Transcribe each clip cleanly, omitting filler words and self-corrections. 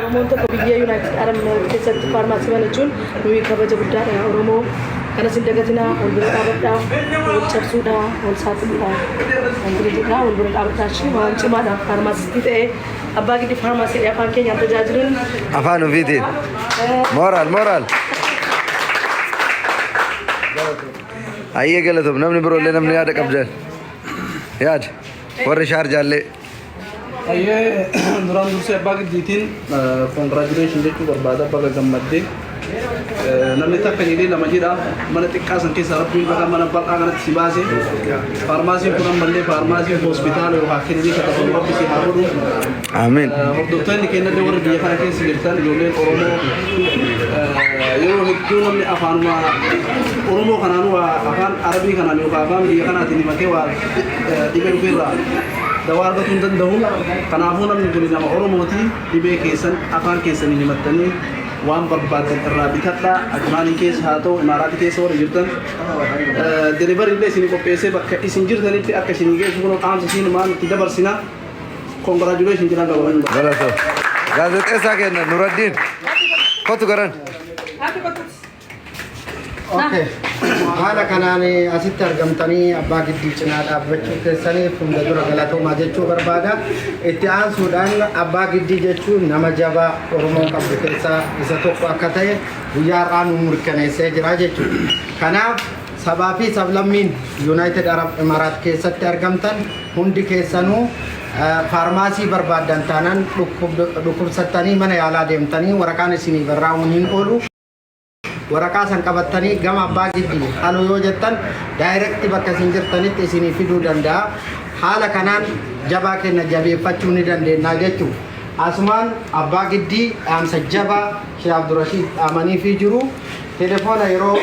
Oromoon tokko biyya United Arab Emirates keessatti faarmaasii banachuun nuyi kabaja guddaadha Oromoo. Kanas hin dagatinaa, wal bira dhaabadhaa, wal cabsuudha, wal saaxiluudha. Wanti jedhaa wal bira dhaabadhaa shi waan cimaadha. Faarmaasistii ta'ee abbaa giddi faarmaasii afaan keenyaan tajaajiluun Afaan ofiitiin. Moral, moral. Ayyee galatoom namni biroollee namni yaada qabdan. Yaada. Warri shaarjaallee. Ayyee duraan dursee abbaa giddiitiin congratulation jechuu barbaada baga gammaddee. Namni takka jedhee lama jedha mana xiqqaa san keessa rabbiin baga mana bal'aa kanatti si baase. Faarmaasiin kun ammallee faarmaasii hospitaala yookaan kilinika dabalu rabbi si haa godhu. Amiin. Hordoftoonni keenyallee warri biyya kana keessa jirtan ijoolleen Oromoo yeroo hedduu namni afaanuma Oromoo kanaan waa afaan Arabii kanaan yookaan afaan biyya kanaatiin himatee waa dhibee dhufeerraa dawaa argatuu hin danda'u. Kanaafuu namni kun nama Oromooti dhibee keessan afaan keessanii himattanii waan barbaaddan irraa bitadhaa Ajmaanii keessa haa ta'u Imaaraatii keessa warri jirtan delivery illee isin qopheessee bakka isin jirtanitti akka isin geessu kun dhaamsa isin maal itti dabarsina. Congratulations jedhaan qaba. Galatoo. Gaazexeessaa keenya Nuraddiin. Kottu garan. Okay. Haala kanaan asitti argamtanii abbaa giddii cinaa dhaabbachuu keessaniif hunda dura galatoomaa jechuu barbaada. Itti aansuudhaan abbaa giddii jechuun nama jabaa Oromoon qabdu keessaa isa tokko akka ta'e guyyaa har'aa nu mirkaneessee jira jechuudha. Kanaaf sabaa fi sablammiin United Arab Emirates keessatti argamtan hundi keessanuu faarmaasii barbaaddan taanaan dhukkubsattanii mana yaalaa deemtanii waraqaan isinii barraa'uun hin oolu. Waraqaa san qabattanii gama abbaa giddii haluu yoo jettan direct bakka isin jirtanitti isinii fiduu danda'a. Haala kanaan jabaa keenya jabeeffachuu ni dandeenya jechuudha. Asumaan abbaa giddii dhaamsa jabaa Sheekh Abdurashiid dhaamaniifii jiru. Telefoona yeroo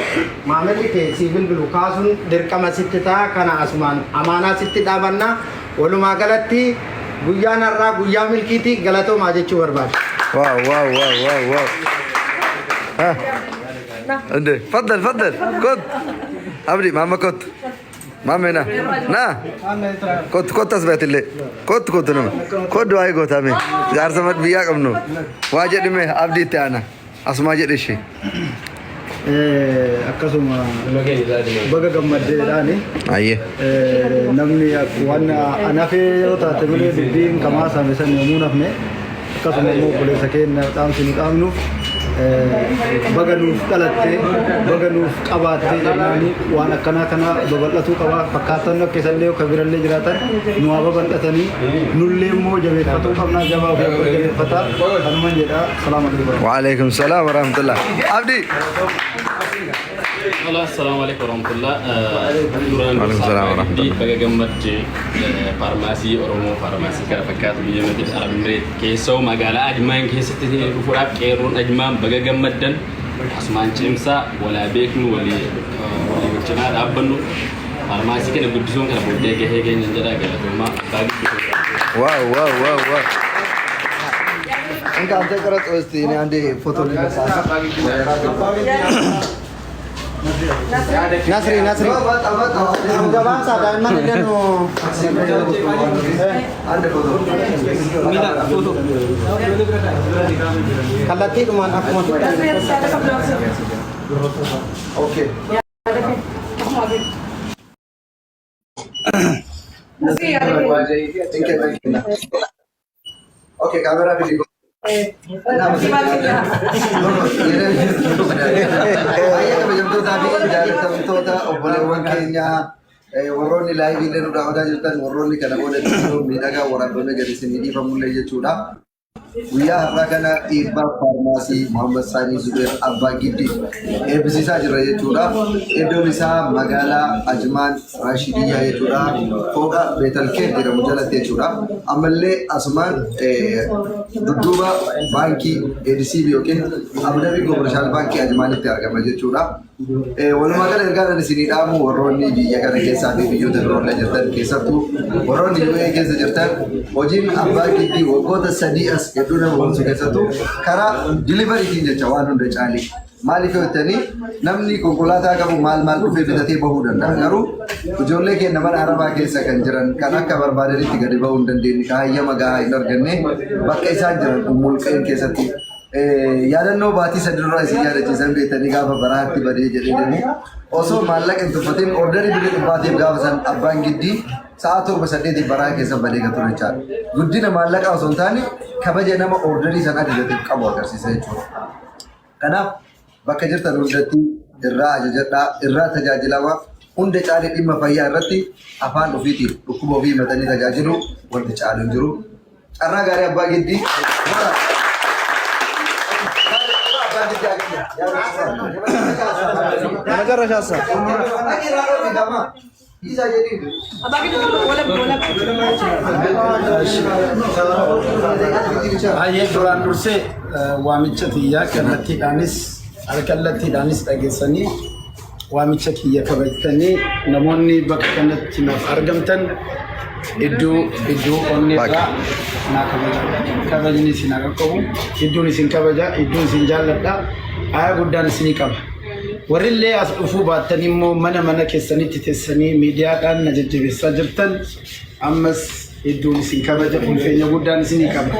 maamilli kee sii bilbilu kaasuun dirqama sitti ta'a. Kana asumaan amaanaa sitti dhaabanna. Walumaa galatti guyyaan har'aa guyyaa milkiiti galatoomaa jechuu barbaada. Wow, wow, wow, wow, wow. ها እንዴ تفضل تفضل كنت أبدي ماما كنت ماما هنا نا كنت كنت أثبت اللي كنت كنت نما كنت واي قلت أمي جار سمت بيا قمنو واجد مي أبدي تانا أسمع جد شيء. Akkasuma baga gammaddeedhaani. أيه. Namni waan anafee yoo taate malee dubbiin kamaa saame san yommuu nafne akkasuma immoo obboleessa keenya dhaamsi nu dhaamnuuf baga nuuf dhalattee baga nuuf qabaattee jennaani waan akkanaa kana babal'atuu qaba fakkaatonni akka isallee akka birallee jiraatan nu haa babal'atanii nullee immoo jabeeffatuu qabnaa jabaa ofii akka jabeeffataa kanuman jedha salaam alaikum. وعليكم السلام ورحمة الله أبدي. Assalamu alaikum warahmatullah. Duraan Waalaikum salaam warahmatullah. Baga gammaddee faarmaasii Oromoo faarmaasii kana fakkaatu biyya United Arab Emirates keessoo magaalaa Ajmaan keessatti dhufuudhaaf qeerroon Ajmaan baga gammaddan asumaan cimsaa walaa beeknu walii walii cinaa dhaabbannu faarmaasii kana guddisuun kana booddee gahee keenya jedhaa galatoomaa abbaa guddisuu. Wow, wow, wow, wow. እንካ አንተ ቅረጽ እስቲ እኔ አንዴ ፎቶ ልነሳ። Nasri, Nasri. Gabaabsaa daa'imman illee nu አንድ ፎቶ kallattiidhumaan akkuma Okay. Okay ካሜራ ፊት Baay'ee kabajamtootaa fi jaallatamtoota obboleewwan keenya warroonni live illee nu daawwataa jirtan warroonni kana booda viidiyoo miidhagaa waraabame gadi isinii dhiifamullee jechuudha. Guyyaa har'aa kana dhiibbaa faarmaasii Muhammad Saanii Zubeer Abbaa Giddi eebbisiisaa jirra jechuudha. Iddoon isaa magaalaa Ajmaan Raashidiyyaa jechuudha. Fooqa Beetalkeer jedhamu jalatti jechuudha. Ammallee asumaan dudduuba baankii ADCB yookiin Abu Dhabi Commercial Baankii Ajmaanitti argama jechuudha. Walumaa gala ergaan ani isinii dhaamu warroonni biyya kana keessaa fi biyyoota biroollee jirtan keessattuu warroonni UAE keessa jirtan hojiin abbaa giddii waggoota 3 as hedduu nama boonsu keessattuu karaa delivery tiin jecha waan hunda caalee. Maaliif yoo jettanii namni konkolaataa qabu maal maal dhufee bitatee bahuu danda'a. Garuu ijoollee keenya mana arabaa keessa kan jiran kan akka barbaadanitti gadi bahuu hin dandeenye kan hayyama gahaa hin arganne bakka isaan jiran ummulqeen keessatti yaadannoo baatii sadi dura isin yaadachiisan beektanii gaafa baraatti badee jedhee deemu osoo maallaqa hin tuffatin orderii birrii dhibbaatiif gaafa san abbaan giddii sa'a torba saddeetiif baraa keessa badee kan ture jechaadha. Guddina maallaqaa osoo hin taane kabaja nama orderii san ajajateef qabu agarsiisa jechuudha. Kanaaf bakka jirtan hundatti irraa ajajadhaa, irraa tajaajilamaa, hunda caalee dhimma fayyaa irratti afaan ofiitiin dhukkuba ofii himatanii tajaajilu wanti caalu hin jiru. Carraa gaarii abbaa giddii. Macarrashaassa. Baay'ee duraan dursee waamicha kiyyaa kallattiidhaanis alkallattiidhaanis dhageessanii waamicha kiyya kabajtanii namoonni bakka kanatti naaf argamtan iddoo iddoo onneerraa naa kabaja. Kabajni isin haa qaqqabu. Iddoon isin kabaja, iddoon isin jaalladha. Aayaa guddaan isinii qaba. Warrillee as dhufuu baattan immoo mana mana keessanitti teessanii miidiyaadhaan na jajjabeessaa jirtan ammas iddoon isin kabaja ulfeenya guddaan isinii qaba.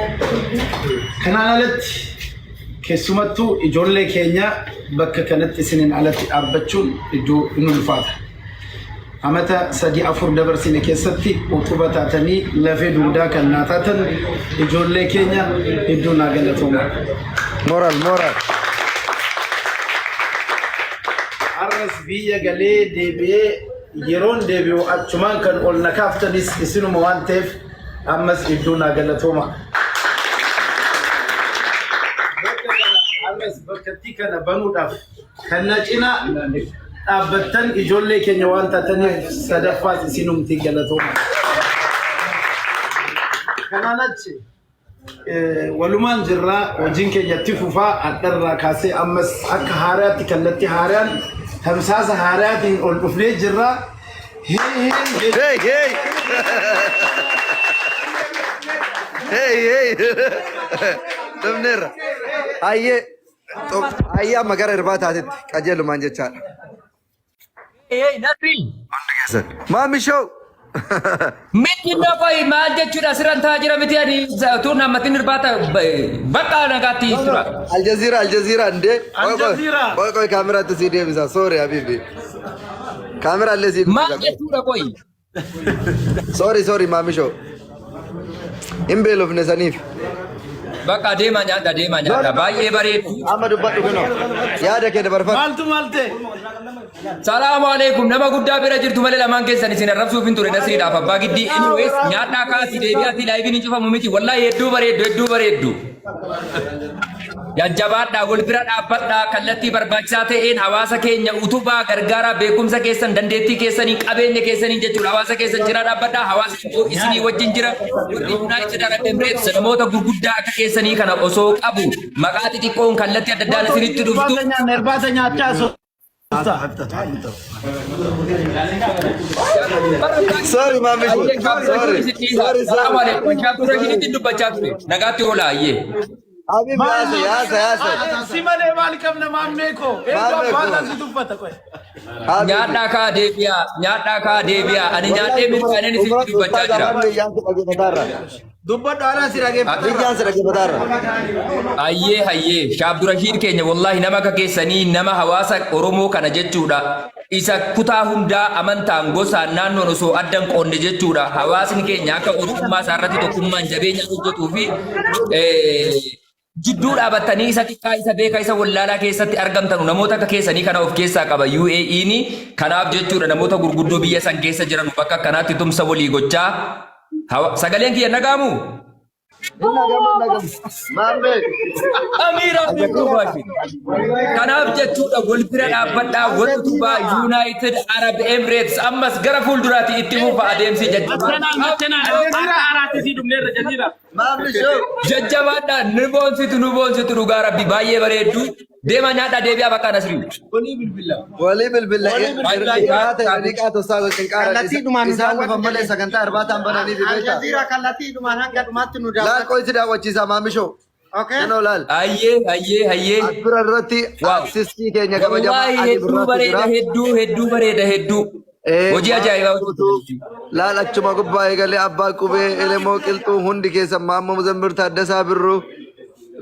Kanaan alatti keessumattuu ijoollee keenya bakka kanatti isiniin alatti dhaabbachuun iddoo in ulfaata. Amata sadii afur dabarsine keessatti utuba taatanii lafee dugdaa kan naa taatan ijoollee keenya hedduu naa galatooma. Moral, moral. Har'as biyya galee deebi'ee yeroon deebi'u achumaan kan ol na kaaftanis isinuma waan ta'eef ammas hedduu naa galatooma. Bakka kana har'as bakkattii kana banuudhaaf kan na cina dhaabbattan ijoollee keenya waan taataniif sadaffaas isinumti galatooma. Kanaan achi walumaan jirraa hojiin keenya itti fufaa hadharraa kaasee ammas akka haaraatti kallattii haaraan tamsaasa haaraatiin ol dhufnee jirraa. Hee hee Hey, hey! Hey, hey! Dhufneerra. Hayyee. Hayyee amma gara irbaataatitti qajeelumaan jechaadha. Hey, Nasri. Maami show! Miti qoy maal jechuudha asirran taa'aa jira miti ani tuun ammatiin irbaata bakka nagaatti tura. Aljazeera, Aljazeera, እንዴ! Al Jazeera. ቆይ ቆይ kaameraatti sii deebisa. Sorry habibi. Kaameraallee sii Maal guddisa. jechuudha qoy? Sorry, sorry maami show. Hin beelofne saniif. Bakka deemaa nyaadha deemaa nyaadha baay'ee bareedu. Amma dubbadhu kunoo. Yaada kee dabarfadhu. Maaltu maal ta'e? Salaamu alaikum nama guddaa bira jirtu malee lamaan keessan isin arrabsuuf hin ture Nasriidhaaf abbaa giddii anyways nyaadhaa kaasii deebi'aatii liveiin hin cufamu miti wallahi hedduu bareeddu hedduu bareeddu. Jajjabaadhaa wal bira dhaabbadhaa kallattii barbaachisaa ta'een hawaasa keenya utubaa gargaaraa beekumsa keessan dandeettii keessanii qabeenya keessanii jechuudha hawaasa keessan cinaa dhaabbadhaa hawaasa isinii wajjin jira warri United Arab Emirates namoota gurguddaa akka keessanii kana osoo qabu maqaa xixiqqoon kallattii adda addaan isinitti dhuftu. Irbaata nyaanna irbaata nyaachaa Sorry maami show. Sorry. Sorry, sorry. Dubbachaa ture nagaatti oola ayyee. Habibi yaasa yaasa yaasa. Si malee maal qabna maammee koo? Eeguu Maammee koo. abbaan si dubbata qoy. Habibi. Nyaadhaa kaa deebi'aa nyaadhaa kaa deebi'aa ani nyaadhee milkaa'ineen isinitti dubbachaa jira. Biyyaan si dhaggeeffataarra. Dubbadhu aanaa si dhaggeeffata. Biyyaan si dhaggeeffataarra. Hayyee hayyee Shaabdurashiid keenya wallahi nama akka keessanii nama hawaasa Oromoo kana jechuudha. Isa kutaa hundaa amantaan gosaan naannoon osoo addan qoonne jechuudha. Hawaasni keenya akka Oromummaa isaa irratti tokkummaan jabeenya hojjetuu fi jidduu dhaabattanii isa xiqqaa isa beekaa isa wallaalaa keessatti argamtanu namoota akka keessanii kana of keessaa qaba UAE'n kanaaf jechuudha namoota gurguddoo biyya san keessa jiran bakka akkanaatti tumsa walii gochaa sagaleen kiyya nagaamu. Nagama nagama. Maammee. Amiira Abdul Kanaaf jechuudha wal bira dhaabbadhaa wal utubaa United Arab Emirates ammas gara fuulduraatti itti fufa adeemsi jajjabaadha. Maammi show. Jajjabaadhaa nu boonsitu nu boonsitu dhugaa rabbi baay'ee bareeddu deema nyaadhaa deebi'aa bakka Nasrii. Walii bilbila. Irbaata jedhanii qaatoo isaa qinqaara. Kallattiidhumaan nu Isaan dhufan daawwadhu malee sagantaa irbaataan bananii fi beektaa. Aljazeera kallattiidhumaan hanga dhumaatti nu Laal daawwadhu. qo'isi daawwachiisaa maammi show. Okay? Kanoo laal. Hayyee hayyee hayyee. As bira irratti Waaw. artistii keenya kabajamaa Wallaahi Ali hedduu Birraatu bareeda jira. hedduu hedduu bareeda hedduu. Hojii ajaa'ibaa hojjetan. Laal achuma gubbaa eegalee abbaa qubee elemoo qilxuu hundi keessan maammoo Muzammir Taaddasaa Birruu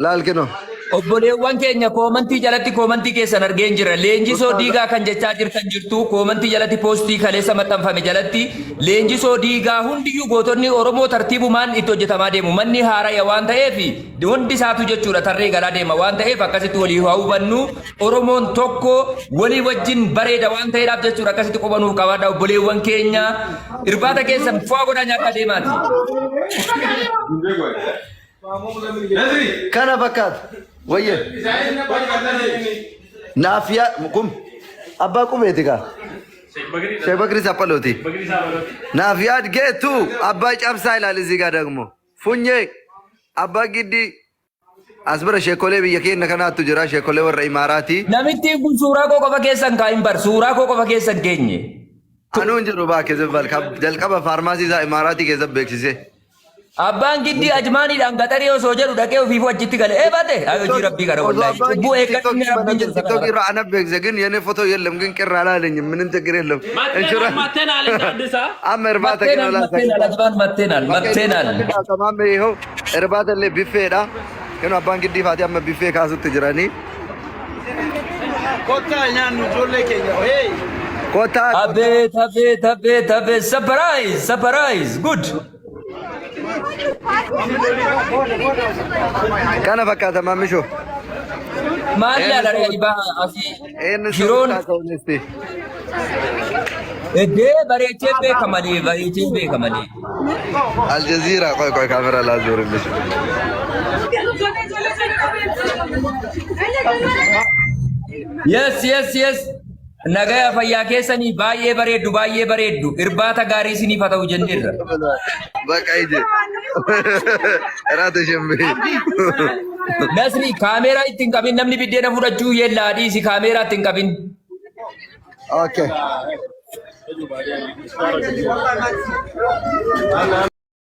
laal kinoo. Obboleewwan keenya koomantii jalatti koomantii keessan argeen jira. Leenjisoo Diigaa kan jechaa jirtan jirtu koomantii jalatti poostii kaleessa maxxanfame jalatti Leenjisoo Diigaa hundiyyuu gootonni Oromoo tartiibumaan itti hojjetamaa deemu. Manni haaraya waan ta'eef hundi isaatu jechuudha tarree galaa deema waan ta'eef akkasitti walii haa hubannu. Oromoon tokko walii wajjin bareeda waan ta'eedhaaf jechuudha akkasitti quba nuuf qabaadha obboleewwan keenya. Irbaata keessan fo'aa godhaa nyaadhaa deemaati. Kana fakkaata. Wayye. Naaf yaa kum abbaa qubeeti kaa. Sheekh Bakri Saphalooti. Naaf yaad geetu abbaa cabsaa ilaali እዚህ ጋር ደግሞ funyee abbaa giddii as bira sheekolee biyya keenya kanaattu jira sheekolee warra imaaraatii. Namittiin kun suuraa koo qofa keessa hin kaa'in bar suuraa koo qofa keessa hin keenye. Anuu hin jiru baake zibbal jalqaba faarmaasii isaa imaaraatii keessa beeksise. Abbaan giddii ajmaaniidhaan gaxarii osoo jedhu dhaqee ofiifuu achitti gale. Ee baate ay hojii rabbii kana Osoo wallaahi. abbaan Cubbuu giddii eeggadhu TikTok inni rabbiin jedhu sana TikTok bara. irraa ana beeksise ግን የኔ ፎቶ የለም ግን ቅር አላለኝም ምንም ችግር የለም። Matteenal matteenal Taaddasaa. amma irbaata Matteenal matteenal ajmaan matteenal matteenal. Tamaam ይኸው irbaata illee biffeedha. Kenu abbaan giddii faati amma biffee kaasutti jiranii. Kottaa nyaannu ijoollee keenya. Hey! Kottaa Abeet abeet abeet abeet surprise surprise good. Kana fakkaata maamishoo. Maal ilaala ree ani baha asii Eenyu shiroon sababtaa ka'uunisti. Eddee bareechee beeka malee bareechee beeka malee. Aljazeera qoy qoy kaameraa laazuurillis. Yes yes yes. Nagaya fayyaa keessanii baay'ee bareeddu baay'ee bareeddu irbaata gaarii isiniif haa ta'u jenneerra. Baqa ije. Raata shambee. Nasri kaameeraa itti hin qabin namni biddeena fudhachuu yeellaa dhiisi kaameeraa itti hin qabin. Okay.